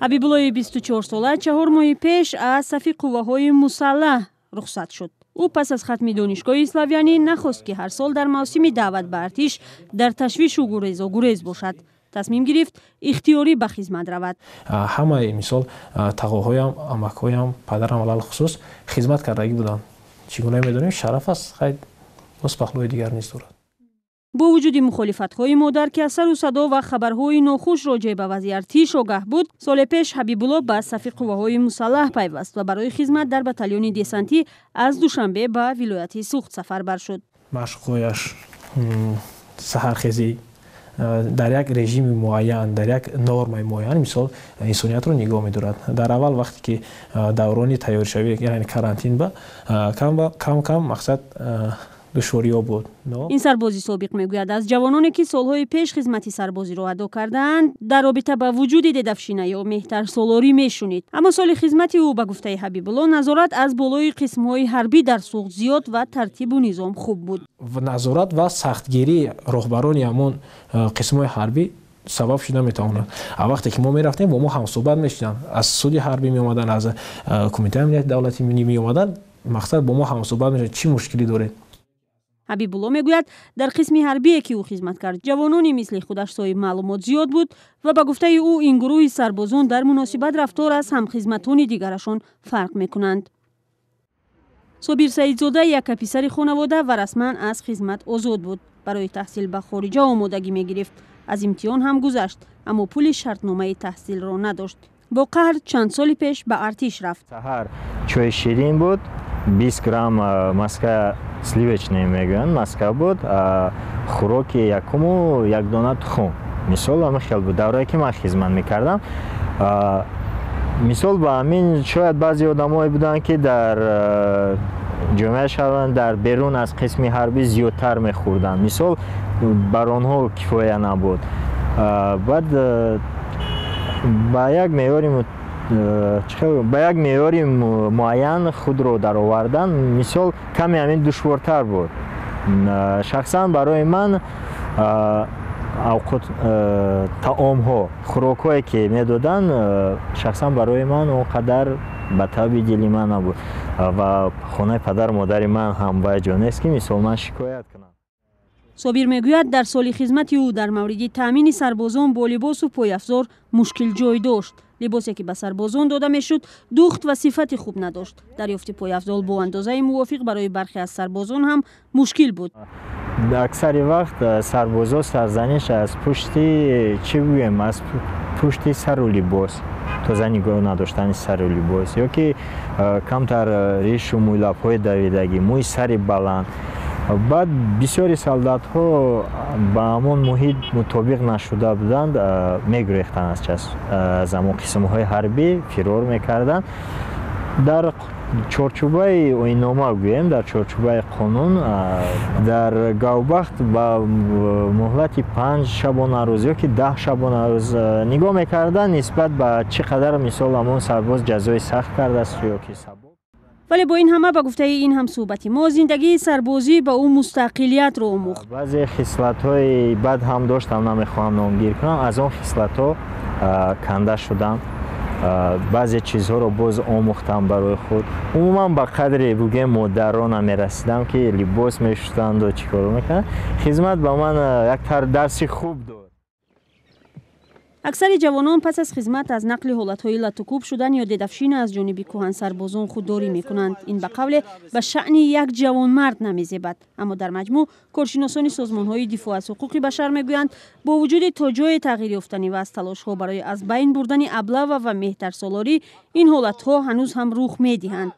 Ҳабибуллои 24-сола 4 моҳи пеш аз сафи қувваҳои мусаллаҳ рухсат шуд. Ӯ пас аз хатми донишгоҳи славянӣ нахост, ки ҳар сол дар мавсими даъват ба артиш дар ташвишу гурезу гурез бошад. Тасмим гирифт, ихтиёрӣ ба хизмат равад. Ҳамаи, мисол, тағоҳоям, амакҳоям, падарам алалхусус хизмат кардагӣ буданд. Чӣ гуна медонем, шараф аст. Хай, боз пахлӯи дигар низ дорад. Бо вуҷуди мухолифатҳои модар, ки аз сару садо ва хабарҳои нохуш роҷеъ ба вазъи артиш огаҳ буд, соли пеш Ҳабибулло ба сафи қувваҳои мусаллаҳ пайваст ва барои хизмат дар батальони десантӣ аз Душанбе ба вилояти Суғд сафарбар шуд. Машқҳояш, саҳархезӣ дар як режими муайян, дар як нормаи муайян, мисол, инсониятро нигоҳ медорад. Дар аввал, вақте ки даврони тайёршавӣ, яъне карантин, ба кам кам, мақсад, душвориҳо буд. Ин сарбози собиқ мегӯяд, аз ҷавононе, ки солҳои пеш хизмати сарбозиро адо кардаанд, дар робита ба вуҷуди дедовщина ё меҳтарсолорӣ мешунид. Аммо соли хизмати ӯ, ба гуфтаи Ҳабибулло, назорат аз болои қисмҳои ҳарбӣ дар Суғд зиёд ва тартибу низом хуб буд. Назорат ва сахтгирии роҳбарони ҳамон қисмҳои ҳарбӣ сабаб шуда метавонад. А вақте ки мо мерафтем, бо мо ҳамсӯҳбат мешуданд. Аз суди ҳарбӣ меомаданд, аз Кумитаи амнияти давлатӣ меомаданд, мақсад, бо мо ҳамсӯҳбат мешуданд: чӣ мушкилӣ доред? Ҳабибулло мегӯяд, дар қисми ҳарбие, ки ӯ хизмат кард, ҷавонони мисли худаш соҳиби маълумот зиёд буд ва ба гуфтаи ӯ, ин гурӯҳи сарбозон дар муносибат рафтор аз ҳамхизматони дигарашон фарқ мекунанд. Собир Саидзода яка писари хонавода ва расман аз хизмат озод буд. Барои таҳсил ба хориҷа омодагӣ мегирифт. Аз имтиҳон ҳам гузашт, аммо пули шартномаи таҳсилро надошт. Бо қаҳр чанд соли пеш ба артиш рафт. Саҳар чойи ширин буд, 20 грамм маска сливочный мегӯянд, маска буд, хӯроки якуму як дона тухм. Мисол, ҳамин хел буд даврае, ки ман хизмат мекардам. Мисол, ба ҳамин шояд баъзе одамое буданд, ки дар ҷомеа шаванд, дар берун аз қисми ҳарбӣ зиёдтар мехӯрданд. Мисол, бар онҳо кифоя набуд. Баъд ба як меъёри муайян худро даровардан, мисол, каме ҳамин душвортар буд. Шахсан барои ман авқот, таомҳо, хӯрокҳое, ки медоданд, шахсан барои ман он қадар ба таби дили ман набуд ва хонаи падару модари ман ҳам ба ҷо нест, ки мисол, ман шикоят кунам. Собир мегӯяд, дар соли хизмати ӯ дар мавриди таъмини сарбозон бо либосу пойафзор мушкил ҷой дошт. Либосе, ки ба сарбозон дода мешуд, духт ва сифати хуб надошт. Дарёфти пойафзол бо андозаи мувофиқ барои бархе аз сарбозон ҳам мушкил буд. Аксари вақт сарбозо сарзаниш аз пушти, чӣ гӯем, аз пушти сару либос, тоза нигоҳ надоштани сару либос ё ки камтар ришу мӯйлабҳои давидагӣ, мӯи сари баланд. Баъд бисёри солдатҳо ба ҳамон муҳит мутобиқ нашуда буданд, мегурехтанд, аз ҳамон қисмҳои ҳарбӣ фирор мекарданд. Дар чорчӯбаи оиннома гӯем, дар чорчӯбаи қонун, дар гавбахт ба муҳлати 5 шабонарӯз ё ки 10 шабонарӯз нигоҳ мекарданд, нисбат ба чӣ қадар, мисол, ҳамон сарбоз ҷазои сахт кардааст ё ки сабоб. Вале бо ин ҳама, ба гуфтаи ин ҳамсӯҳбати мо, зиндагии сарбозӣ ба ӯ мустақилиятро омӯхт. Баъзе хислатҳои бад ҳам доштам, намехоҳам номгир кунам. Аз он хислатҳо канда шудам, баъзе чизҳоро боз омӯхтам барои худ. Умуман, ба қадре, бугем, модарро намерасидам, ки либос мешустанду чӣ кор мекунанд. Хизмат ба ман як дарси хуб дод. Аксари ҷавонон пас аз хизмат аз нақли ҳолатҳои латукӯб шудан ё дедовщина аз ҷониби кӯҳансарбозон худдорӣ мекунанд. Ин, ба қавле, ба шаъни як ҷавонмард намезебад. Аммо дар маҷмӯъ коршиносони созмонҳои дифоъ аз ҳуқуқи башар мегӯянд, бо вуҷуди то ҷое тағйир ёфтани ва аз талошҳо барои аз байн бурдани облава ва меҳтарсолорӣ, ин ҳолатҳо ҳанӯз ҳам рух медиҳанд.